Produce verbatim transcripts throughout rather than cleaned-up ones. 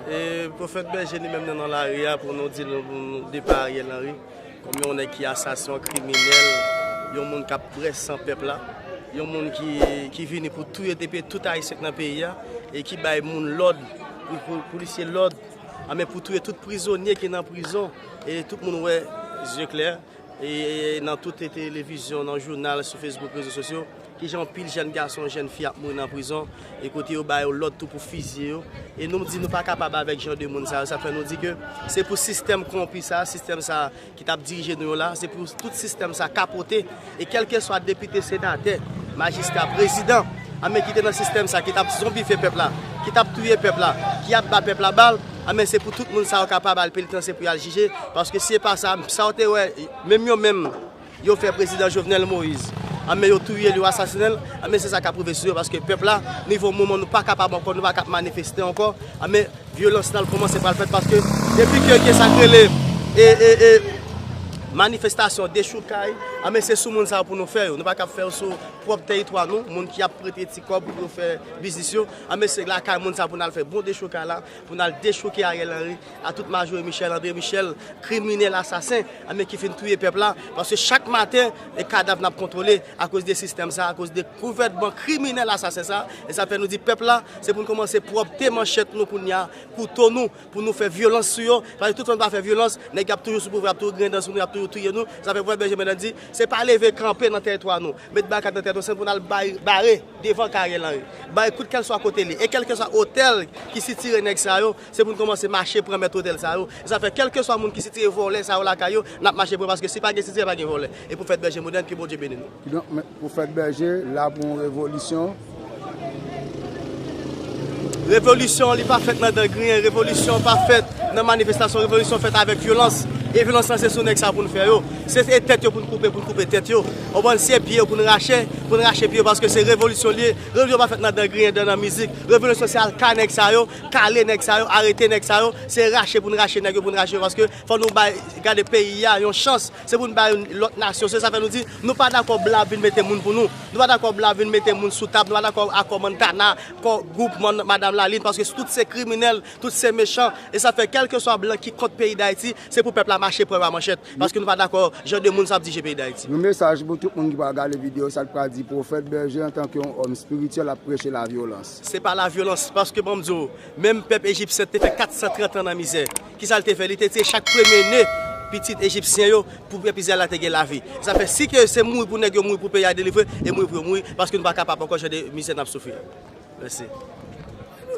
E Pwofèt Bèje li menm nan, nan lari a pou nou di nou, pou nou depa Ariel Henry kòm yon nèg ki asasen, yon kriminèl, yon moun k ap bwè san pèp la, yon moun ki, ki vini pou touye depi tout Ayisyen k nan peyi a e ki bay moun lòd, pou, pou, polisye lòd, anben pou touye tout prizonye ki nan prizon. E tout moun wè zye klè. E nan tout televizyon, nan jounal, sou Facebook, rezo sosyo, kijan anpil jèn gason, jèn fi ap mouri nan prizon, e kote yo ba yo lòd tou pou fizye yo. E nou di nou pa kapab avèk jan de moun sa yo. Sa fè nou di ke se pou sistèm kowonpi sa, sistèm sa ki t ap dirije nou yo la, se pou tout sistèm sa kapote. E kèlkeswa depite, senatè, majistra, prezidan, anben ki te nan sistèm sa, ki t ap zonbife pèp la, ki t ap touye pèp la, ki ap ba pèp la bal, anben se pou tout moun sa yo kapab al penitansye pou y al jije, paske si se pa sa, sa w te wè, menm yo menm, yo fè prezidan Jovenel Moïse, anben yo touye l, yo asasinen l, anben se sa k ap rive sou yo, paske pèp la, rive yon moman nou pa kapab ankò, nou pa kab manifeste ankò, anben vyolans lan kòmanse pral fèt, paske depi ke gen sa k rele, e, e, e, manifestasyon, dechoukay, anben se sou moun sa yo pou nou fè yo, nou pa kab fè yo sou pwòp tèritwa nou, moun ki ap prete ti kòb pou yo fè biznis yo, anben se lakay moun sa pou n al fè bon dechoukay la, pou n al dechouke Ariel Henry, a tout Majorie Michel, André Michel, kriminèl, asasen, anben ki fin touye pèp la, paske chak maten, e kadav n ap kontwole akoz de sistèm sa, akoz de gouvènman kriminèl, asasen sa, e sa fè nou di pèp la, se pou n kòmanse pwòpte manchèt nou kounye a, kouto nou, pou nou fè vyolans sou yo, paske tout fwa nou pa fè vyolans, nèg y ap toujou sou pouvwa, y ap toujou griyen dan sou nou, y ap toujou touye nou, sa fè Pwofèt Bèje Mendan di, se pa leve kanpe nan tèritwa nou, met barikad nan tèritwa, se pou n al bay, bare devan kay Ariel Henry, bare kout kèlkeswa kote li, e kèlkeswa otèl ki sitire nèg sa yo, se pou n kòmanse mache pran mèt otèl sa yo, e sa fè kèlkeswa moun ki sitire vòlè sa yo lakay yo, n ap mache pran, paske si pa gen sitire, pa gen vòlè, e Pwofèt Bèje Modèn, ke Bondye beni nou. Kidonk, men, Pwofèt Bèje la pou yon revolisyon. Revolisyon, li pa fèt nan dan griyen, revolisyon pa fèt nan manifestasyon, revolisyon fèt avèk vyolans. E vyolans lan se sou nèg sa pou n fè yo. Se, se tèt yo pou n koupe, pou n koupe tèt yo. Ou konprann, se pye yo pou n rache, pou n rache pye yo, paske se revolisyon li ye. Revolisyon pa fèt nan dan griyen, dan nan mizik. Revolisyon se al ka nèg sa yo, kale nèg sa yo, arete nèg sa yo. Se rache pou n rache nèg yo, pou n rache yo, paske fò nou bay, gade peyi a yon chans. Se pou n ba yon lòt nasyon. Se sa fè nou di, nou pa dakò blan ap vin mete moun pou nou. Nou pa dakò blan ap vin mete moun sou tab. Nou pa dakò akò Montana, akò gwoup Mon-, Madanm Lalin, paske tout se kriminèl, tout se mechan. E sa fè, kèlkeswa blan ki kont peyi Dayiti, se pou pèp la mache pran yo a manchèt. Paske nou pa dakò jan de moun sa ap dirije peyi Dayiti. Yon mesaj pou tout moun ki pral gade videyo sa, l pral di Pwofèt Bèje antanke yon òm espirityèl ap preche lavyolans. Se pa lavyolans, paske ban m di w, menm pèp ejipsyen te fè kat san trant an nan mizè. Kisa l te fè? Li te tiye chak premye ne pitit ejipsyen yo pou pèp Izrayèl la te gen lavi. Sa fè si ke se mouri pou nèg yo mouri pou peyi a delivre, e mouri pou yo mouri, paske nou pa kapab ankò jan de mizè n ap soufri. Mèsi.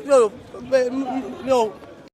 Yo, yo, yo,